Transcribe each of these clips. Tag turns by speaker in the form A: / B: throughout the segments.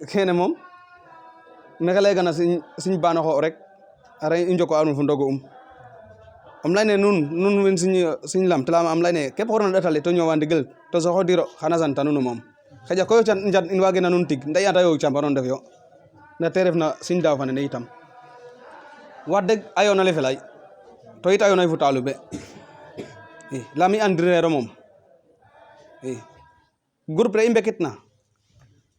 A: kene mom mexele gana siñ bana xo rek ara i njoko anu fu ndogo am layne nun wen siñ lam tala am layne kep xorna datale to ñowa ndigel to soxo diro xana santa nunu mom xaja koy tan njat in wage na nun tig nday ata yo chambaron def yo na te refna siñ daw fane ne itam wax deg ayona le felay to it ayona fu talube lami andrero mom groupe re i mbekitna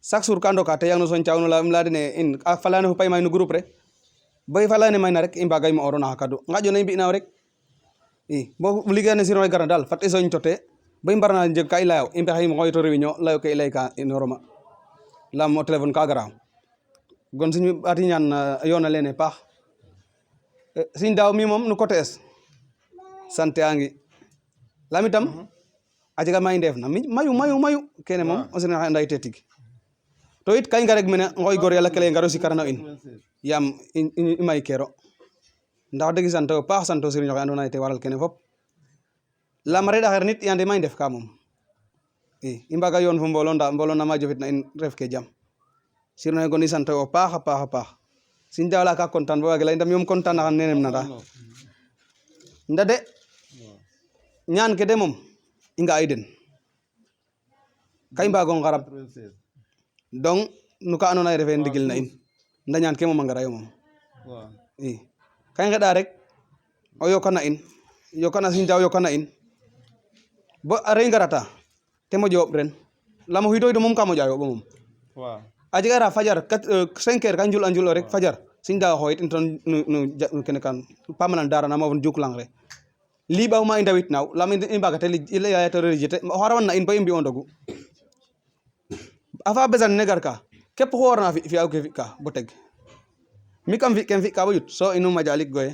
A: chaque jour ka ndoka te yang no son cawno la dene in a falane fu pay may no groupe re boy falane may na rek i mbagay ma orona kadu ngajo na i mbina rek bo liggéey ne siro gara dal fat i soñ tote boy mbarna jeg ka i layo i mbexey ngoy to réunion layo ke i lay ka inoroma lam o téléphone ka gara gon siñ ati ñaan yona lene paax siñ daw mi mom no côté es sante angi lamitam a jega may ndef na mayu kene mom o sene nday tetig to it kay nga rek mene ngoy gor yalla kele ngaro sikarna in yam i may kero ndax degi santo paax santo sëriñ oxe andona ye te waral kene fop lam re daxer nit yande may ndef ka mom i mbaga yoon fo mbolo nda mbolo na ma jofit na in ref ke jam sirno gon i santo o paax a paax siñ dawla ka content bo wage lay ndam yom content na nenem na nda de ñaan ke de mom i nga ay den kay mbago ngarab donc nu ka andona ye refe ndigil na in nda ñaan ke mom a ngara yo mom kay ngeda rek o yokana in yokana siñ daw yokana in bo are ngarata te moƴo ren lamo xidoy do mom ka moƴa yoɓo mom a jega ra fajar 5 heures ka njul a njul rek fajar siñ daw xoyit in ton no kene kan pamanan dara na mofon juk lang re liɓaw ma i ndawit naw lam i mbaga te i leya to rejeté oxa rawan na in bo i mbi'o ndogu afa besan ne gar ka kep xu warna fi'aw ke fi'ka bo teg mi kam fi kem fi'ka bo ƴut so inu majalik goye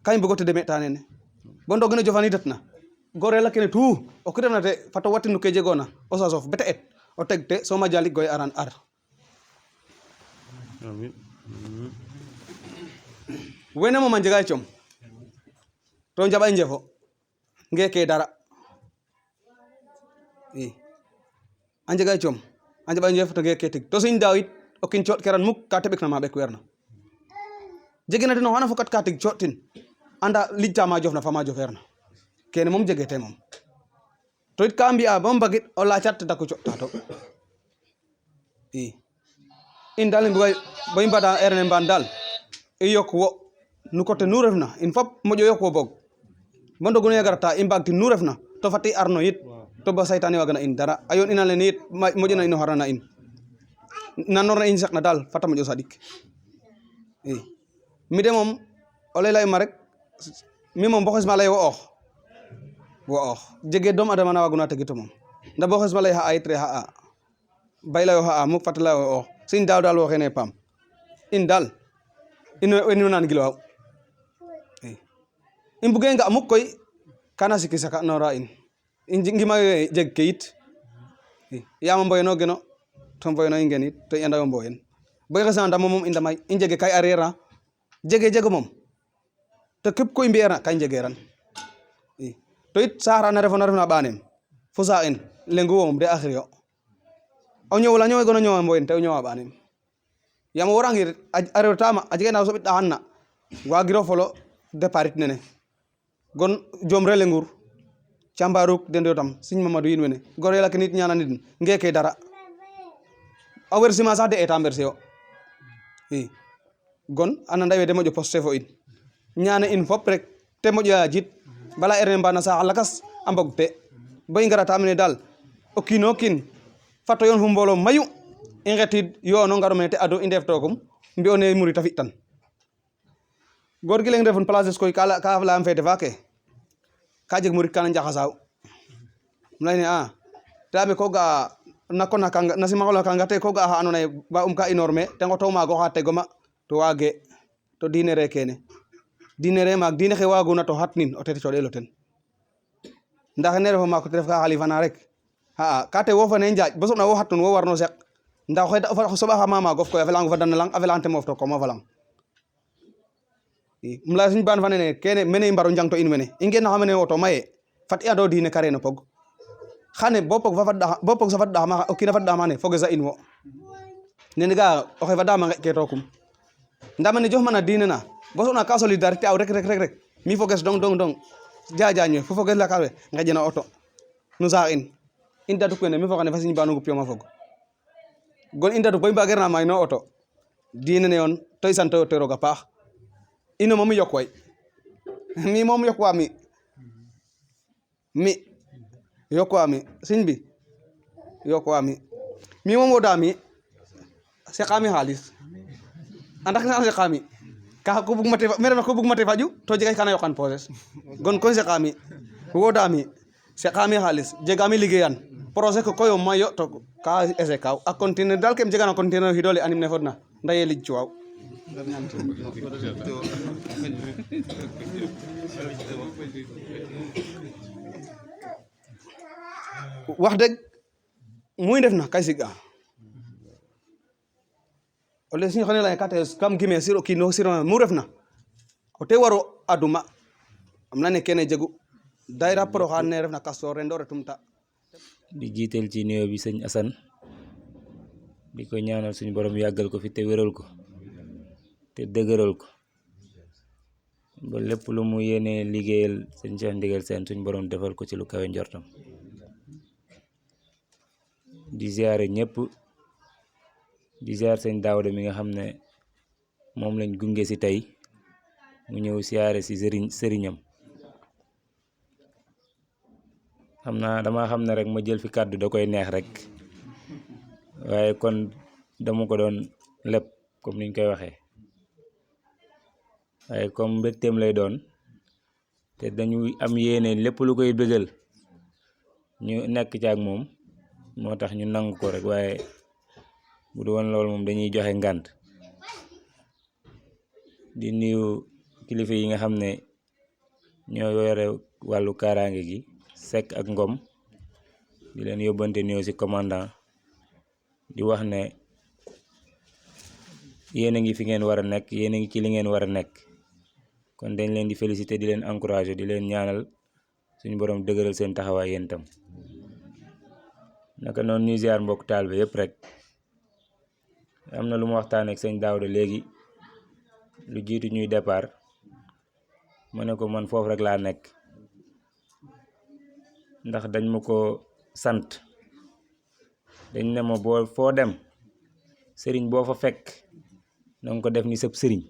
A: ka i mbugo tede meta nene bo ndogino jofanidat na gorela kene tout o ku refna te fato watin no ke jegona o sasof bete et o teg te so majalik goye aran ar wene mom a njega com to njaɓa njefo ngeke dara a njega com a njaɓa njef to ngeke tig to siñ daw it o kin coɗ keran muk ka teɓek na ma ɓek weer na jegena den oxana fokat ka tig coɗtin anda lijta ma jofna fa ma jofeer na kene mom jegete mom to it ka mbi'a bo mbagit o lacat dako coɗta to in dal bo i mbada erne mbaan dal i yok wo no coté nu refna in fop moƴo yok wo boog bo ndogun ye garata i mbaag tin nu refna to fat i arno yit to bo saytane wagana in dara a yoon ina lene yit moƴona ino xarana in nanor na in saqna dal fata moƴo saɗik mi de mom o lay ma rek mi mom bo xesma lay wo oox jege doom adama na waguna tegito mom nda bo xesma lay xa'a yit re xa'a bay layo xa'a muk fat layo oox siñ daaw dal wo xene paam in dal ino nan gilwaaw i mbuge nga muk koy kana siki saka nora in ngima jeg ke yit yaam mboyeno geno to mboyeno i ngen yit to i anda yo mboyen bo i xesna ndamo mom i ndamay i njege kay a reera jege mom to kep ko i mbi'eerna ka i njegeran to it saax na refna ɓaanem fo saax in lengu wo mom de axir yo o ñoowol a ñoowegona ñoowa mboyen te o ñoowa ɓaanem yaam o worangir a rew tama a jega na soɓit ɗaxan na wagiro folo déparit nene gon jom re lengur cambaruk dendo tam siñ Mamadou yin wene gor yala ke nit ñananidin ngeke dara a wersima sax de eta mberse yo gon ananda we de moƴo poste fo in ñana in fop rek te moƴo yajit bala erne mbana saxa lakas a mbog te bo i ngarata mene dal o kiino kiin fato yoon fo mbolo mayu i ngetid yoono ngaro mene te ado i ndef togum mbi'o ne murit a fi'tan gor gi leng refun place es koy ka layam fede faake ka jeg murit kana njaxasaaw um layne a te ko ga'a nakona kanga na simaxola kanga te ko ga'a xa andoona yee ba ka inoor me te ngoto maago xa tegoma to waage to diine re kene diine re maak diine xe waaguna to xatnin o tet coɗelo ten ndax ne refo maak te ref ka xalifa na rek xa'a ka te wo fane njaaj bo soɓna wo xatun wo warno seq ndax o soɓaxama maagof koy a felango fadan na lang a felangan te moof to kooma falang um laya suñ baan fa nene kene mene i mbaro njang to in mene i ngeen naxa mene o to maye fat i ando diine ka reeno pog xane bo pok sa fadda ma o kina fadda mane foge za inwo nene ga o xe fadda ma ke tokum ndamane jox mana diine na bo sona ka solidarité aw rek mi foges dong jajaño fo foges la kawe ngajena auto nu sa in datu kwene mi fogane fasiñ banu gup yoma fog gon in datu boy mbagerna may no auto diine ne on toy santo te roga paax ino mom yok way mi mom yok wa mi yok wa mi siñ bi yok wa mi mom woda mi seqami xaalis andak na seqami ka ko bug mate mere ko bug mate faju to jega kana yokan poses gon kon seqami woda mi seqami xaalis jegami liggéeyan projet ko koyo mayo to ka ese kaw a continuer dal kem jegana continuer hidole anim ne fodna ndaye lij ci waw wax dëgg muy def na kay siga ole sin xone la kate kam gime siro kino siro mu ref na o te waro aduma am na ne kene jegu daira Porokhane ne ref na Castor ren do retumta
B: di jiital ci nuyoo bi sëñ Assane di ko ñaanal suñu borom yàggal ko fi te wéral ko te dëgëral ko ba lépp lu mu yéene liggéeyal sëñ Cheikh Ndigal Sène suñu borom defal ko ci lu kawe njortam di ziare ñëpp di ziar sëñ Daawda mi nga xam ne moom lañ gunge si tey mu ñëw siyaare si sëriñam xam naa dama xam ne rek ma jël fi kàddu da koy neex rek waaye kon dama ko doon lépp comme niñ koy waxee waaye comme mbégteem lay doon te dañu am yéene lépp lu koy bëggal ñu nekk ci ak moom moo tax ñu nangu ko rek waaye bu du woon loolu moom dañuy joxe ngànt di nuyu kilifa yi nga xam ne ñoo yore wàllu kaaraange gi Seck ak Ngom di leen yóbbante nuyoo ci commandant di wax ne yéen a ngi fi ngeen war a nekk yéen a ngi ci li ngeen war a nekk kon dañ leen di féliciter di leen encourager di leen ñaanal suñu borom dëgëral seen taxawaay yéen tam naka noonu ñuy ziar mbokk taal bi yëpp rek am na lu ma waxtaan ak sëñ Daawda léegi lu jiitu ñuy départ ma ne ko man foofu rek laa nekk ndax dañ ma ko sant dañ ne ma boo foo dem sëriñ boo fa fekk na nga ko def ni sëb sëriñ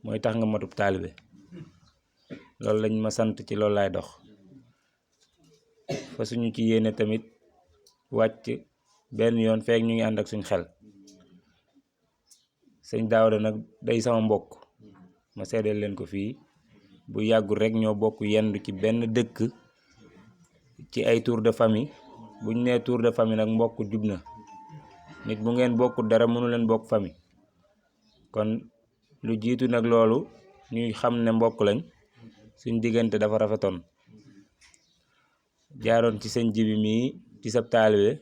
B: mooy tax nga matub taalibe loolu lañ ma sant ci loolu laay dox fa suñu ci yéene tamit wàcc benn yoon feek ñu ngi ànd ak suñ xel sëñ Daawda nag day sama mbokk ma seedeel leen ko fii bu yàggul rek ñoo bokk yendu ci benn dëkk ci ay tour de famille buñ nee tour de famille nag mbokk jub na nit bu ngeen bokk dara mënu leen bokk famille kon lu jiitu nag loolu ñuy xam ne mbokk lañ suñ diggante dafa rafetoon jaaroon ci sëñ Jibi mii ci sab taalibe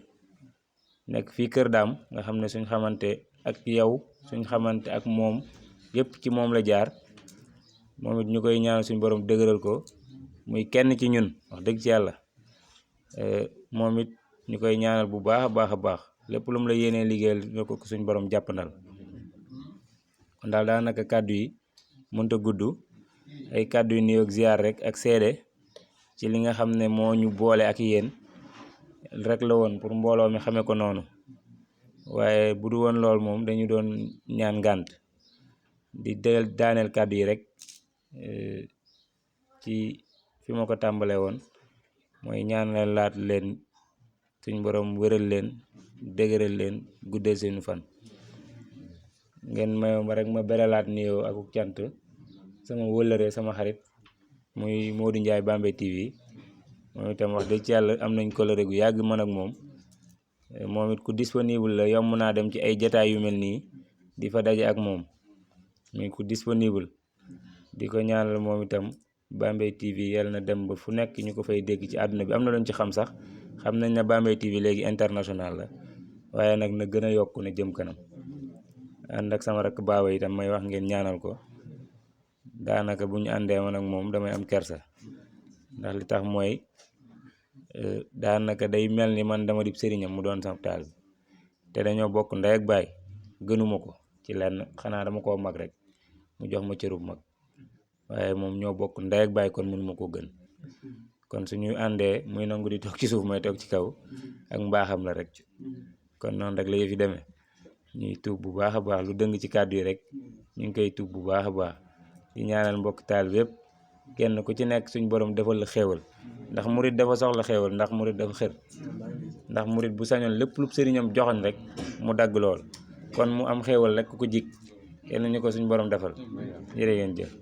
B: nekk fii Kër Daam nga xam ne suñ xamante ak yow suñ xamante ak moom yépp ci moom la jaar moom it ñu koy ñaan suñ borom dëgëral ko muy kenn ci ñun wax dëgg ci yàlla moom it ñu koy ñaanal bu baax a baax lépp lu mu la yéenee liggéeyal ñu ko suñ borom jàppandal kon daal daanaka kàddu yi mënta gudd ay kàddu yu nuyoo ak ziar rek ak seede ci li nga xam ne moo ñu boole ak yéen rek la woon pour mbooloo mi xamee ko noonu waaye bu du woon lool moom dañu doon ñaan ngànt di daaneel kàddu yi rek ci fi ma ko tàmbalee woon mooy ñaanal laat leen suñ borom wëral leen dëgëral leen guddal seenu fan ngeen mayo ma rek ma beralaat nuyoo ak cant sama wëllëre sama xarit muy Modou Ndiaye Bambey TV moom itam wax dëgg ci yàlla am nañ kóllëre gu yàgg man ak moom it ku disponible la yomb naa dem ci ay jataay yu mel nii di fa daje ak moom muy ku disponible di ko ñaanal moom itam Bambey TV yàlla na dem ba fu nekk ñu ko fay dégg ci àdduna bi am na luñ ci xam sax xam nañ ne Bambey TV léegi international la waaye nag na gën a yokk na jëm kanam ànd ak sama rakk baaba itam may wax ngeen ñaanal ko daanaka bu ñu àndee man ak moom damay am kersa ndax li tax mooy daanaka day mel ni man dama dib sëriñam mu doon sama taal te dañoo bokk ndey ak baay gënuma ko ci lenn xanaa dama koo mag rek mu jox ma cërub mag waaye moom ñoo bokk ndey ak baay kon mënuma ko gën kon suñu àndee muy nangu di toog ci suuf may toog ci kaw ak mbaaxam la rek kon noonu rek la yëf yi demee ñuy tuub bu baax a baax lu dëng ci kàddu yi rek ñu ngi koy tuub bu baax a baax di ñaanal mbokk taal bi yëpp kenn ku ci nekk suñ borom defal la xéewal ndax murit dafa soxla xéewal ndax murit dafa xër ndax murit bu sañoon lépp lu sëriñam joxoñ rek mu dagg lool kon mu am xéewal rek ku ko jik yal na ñu ko suñ borom defal jërë ngeen jëf